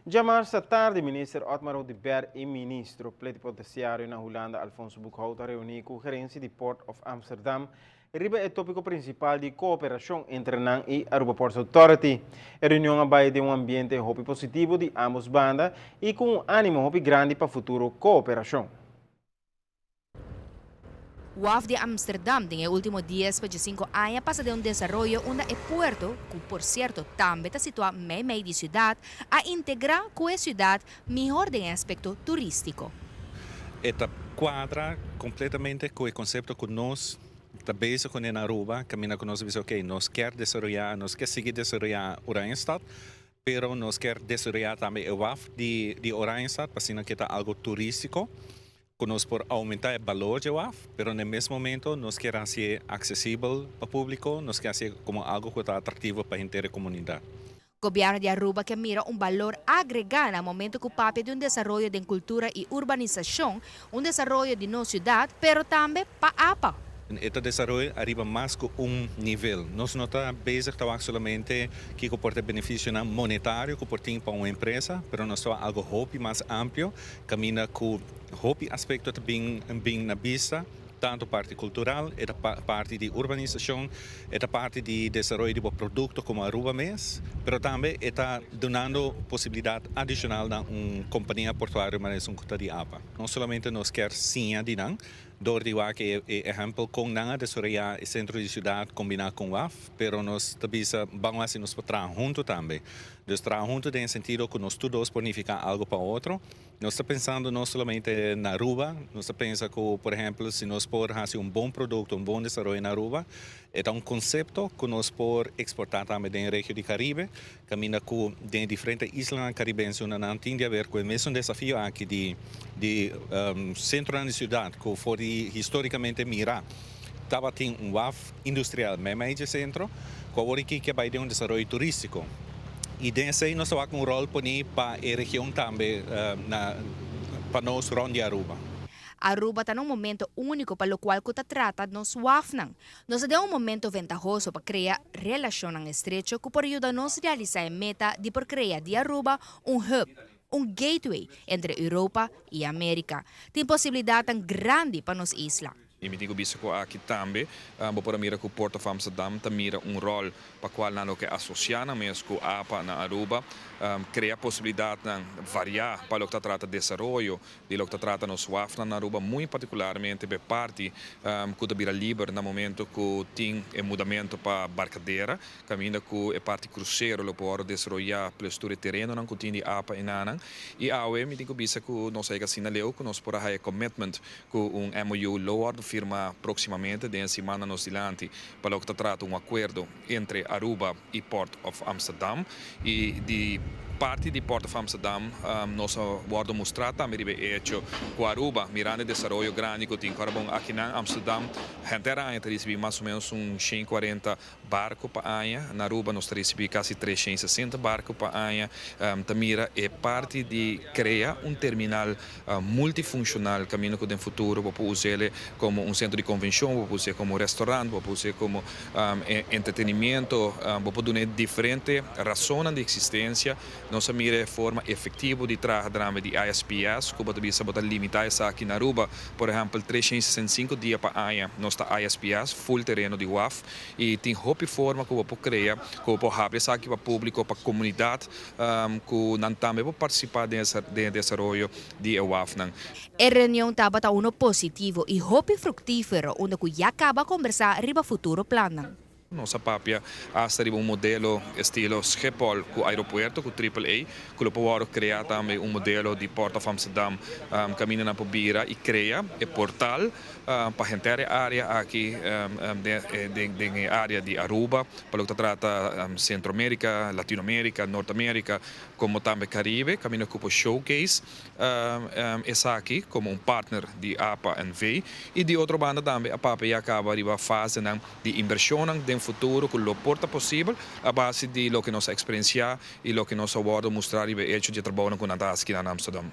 Diamars atardi, Minister Otmar Oduber y Ministro Plenipotenciario na Hulanda Alfonso Boekhoudt a reuni cu gerencia di Port of Amsterdam riba e topico principal di cooperacion entre nan y Aruba Ports Authority. E reunion a bay den un ambiente hopi positivo di ambos banda y cu un animo hopi grandi pa futuro cooperacion. Waf di Amsterdam den e ultimo 10 pa 5 aña a pasa den un desaroyo unda e puerto, cu por cierto tambe ta situa mey di ciudad, a integra cu e ciudad mihor den aspecto turistico. E ta cuadra completamente cu e concepto cu nos ta bezig cu na Aruba, caminda cu nos bisa, ok, nos kier desaroya, nos kier sigui desaroya Oranjestad, pero nos kier desaroya tambe e waf di Oranjestad, pa asina cu ta algo turistico, cu nos por aumenta e balor di waf, pero na mes momento nos kier haci accesibel pa publico, nos kier haci como algo cu ta atractivo pa henter comunidad. Gobierno di Aruba kier mira un balor agrega na momento cu papia di un desaroyo di cultura y urbanisacion, un desaroyo di nos ciudad, pero tambe pa APA. E desaroyo ariba mas cu un nivel. Nos no ta bezig ta solamente cu por beneficio monetario cu por tin pa un empresa, pero nos ta algo hopi mas amplio, caminda cu hopi aspecto ta bin na bista, tanto parti cultural, e parti di urbanisacion, e parti di desaroyo di producto como Aruba mes, pero tambe ta dunando posibilidad adicional na un compania portuario mas un di APA. No solamente nos kier siña di nan, door di wak e ehempel con nan a desaroya e centro di ciudad combina cu waf, pero nos tambe ban asina nos traha hunto tambe. Dus traha hunto den sentido cu nos tur por significa algo pa otro. Nos ta pensando no solamente na Aruba, nos ta pensando cu, por ehempel, si nos por haci un bon producto, un bon desaroyo na Aruba, ta un concepto cu nos por exporta tambe den region di Caribe, caminda cu den diferente islanan caribense nan tin di haber cu e mesun desafio aki di centro di ciudad, cu for historicamente mira, tabatin un waf industrial mey di centro, cu awor aki kier bay den un desaroyo turistico. Y den esey nos ta un rol poni pa e region tambe pa nos rond di Aruba. Aruba ta den un momento unico pa locual cu ta trata nos wafnan. Nos ta den un momento ventahoso pa crea relacion estrecho cu por yuda nos realisa e meta di por crea di Aruba un hub, un gateway entre Europa y America. Tin posibilidad tan grandi pa nos isla. Y mi tin cu bisa cu aki tambe, bo por mira cu Port of Amsterdam ta mira un rol pa cual nan lo kier asocia nan mes cu APA na Aruba, crea posibilidad nan varia pa loke ta trata desaroyo di loke ta trata nos waf na Aruba, muy particularmente e parti cu ta bira liber na momento cu tin e mudamento pa Barcadera, caminda cu e parti crucero lo por desaroya plus tur e tereno nan cu tin di APA y nan. Y awe mi tin cu bisa cu nos a yega asina leu cu nos por a commitment cu un MOU lo wordo firma proximamente den siman nos dilanti pa loke ta trata un acuerdo entre Aruba y Port of Amsterdam. Y di parti di Port of Amsterdam nos a wordo mustra tambe riba hecho cu Aruba, mirando e desaroyo grandi cu tin bon aki na Amsterdam, henter aña ta ricibi mas o menos un 140 barco pa aña. Na Aruba nos ta ricibi casi 360 barco pa aña. Ta mira e parti di crea un terminal multifuncional, caminda cu den futuro por usa como un centro di convencion, por usa como restaurant, por usa como entretenimento, por duna diferente rason di existencia. Nos a mira forma efectivo di traha di ISPS, cu bo ta limita esaki na Aruba. Por ehempel, 365 dia pa aña nos ta ISPS, full tereno di WAF, y tin hopi forma cu por crea, cu por habri esaki pa publico, pa comunidad, cu nan tambe por participa den desaroyo di WAF nan. E reunion tabata uno positivo y hopi fructifero, unda cu ya caba a conversa riba futuro plan. Nos a papia hasta riba un modelo estilo Schiphol cu aeropuerto, cu AAA, cu lo por crea tambe un modelo di Port of Amsterdam, caminda nan por bira y crea e portal pa henter e area aki, den area di Aruba, pa loke ta trata Centro America, Latino America, Norte America, como tambe Caribe, caminda cu showcase esaki como un partner di APA NV. Y di otro banda tambe a papia caba riba fase nan di inversion den futuro cu lo por ta posibel a base di loke nos a experiencia y loke nos a wordo mustra riba hecho di trabou cu nan ta na Amsterdam.